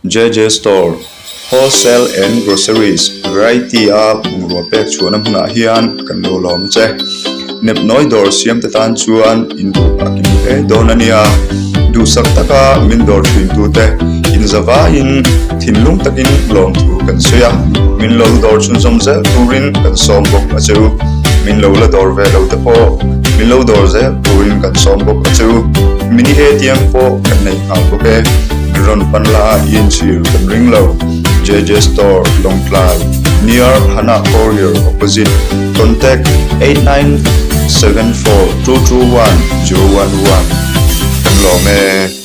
JJ Store, Wholesale and Groceries, Variety a bungrua pek chhuahna hmunah hian kan lo lawm che. Nepnawi dawr siam te tan chuan in duh a kim hle dawn a nia. Duhsak taka min dawr thin tute inzavaiin thinlung takin lawmthu kan sawi a, min lo dawr chhunzawm zel turin kan sawm bawk a che u. Min lo la dawr ve lo te pawh min lo dawr zel turin kan sawm bawk a che u. Mini ATM pawh kan nei nghal bawk e. Rawn pan la i inchhir kan ring lo. JJ Store, Lawngtlai, near Hana Courier opposite. Contact 8974221011. Kan lawm e.